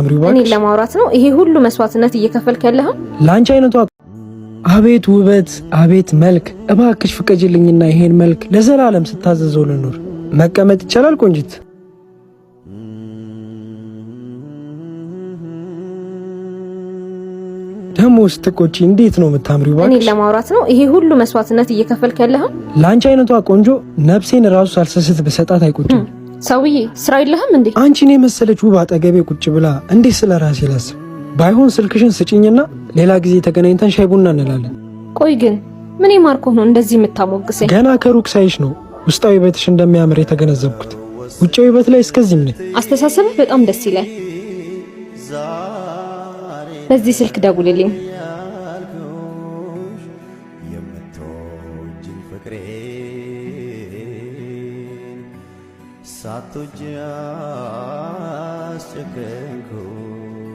የምታምሪው። እኔን ለማውራት ነው ይሄ ሁሉ መስዋዕትነት እየከፈልክ ያለኸው? ለአንቺ አይነቷ አቤት ውበት፣ አቤት መልክ! እባክሽ ፍቀጅልኝና ይሄን መልክ ለዘላለም ስታዘዘው ልኑር። መቀመጥ ይቻላል ቆንጂት? ደግሞ ስትቆጪ እንዴት ነው የምታምሪው! እኔን ለማውራት ነው ይሄ ሁሉ መስዋዕትነት እየከፈልክ ያለኸው? ለአንቺ አይነቷ ቆንጆ ነፍሴን ራሱ ሳልሰስት ብሰጣት አይቆጭም። ሰውዬ ስራ የለህም እንዴ? አንቺን የመሰለች ውብ አጠገቤ ቁጭ ብላ እንዴት ስለ ራሴ ላስብ? ባይሆን ስልክሽን ስጭኝና ሌላ ጊዜ ተገናኝተን ሻይ ቡና እንላለን። ቆይ ግን ምን ማርኮ ነው እንደዚህ የምታሞግሰኝ? ገና ከሩቅ ሳይሽ ነው ውስጣዊ ውበትሽ እንደሚያምር የተገነዘብኩት። ውጫዊ ውበት ላይ እስከዚህም ነኝ። አስተሳሰብህ በጣም ደስ ይላል። በዚህ ስልክ ደውልልኝ። ሳትወጂ አስጨከንኩሽ።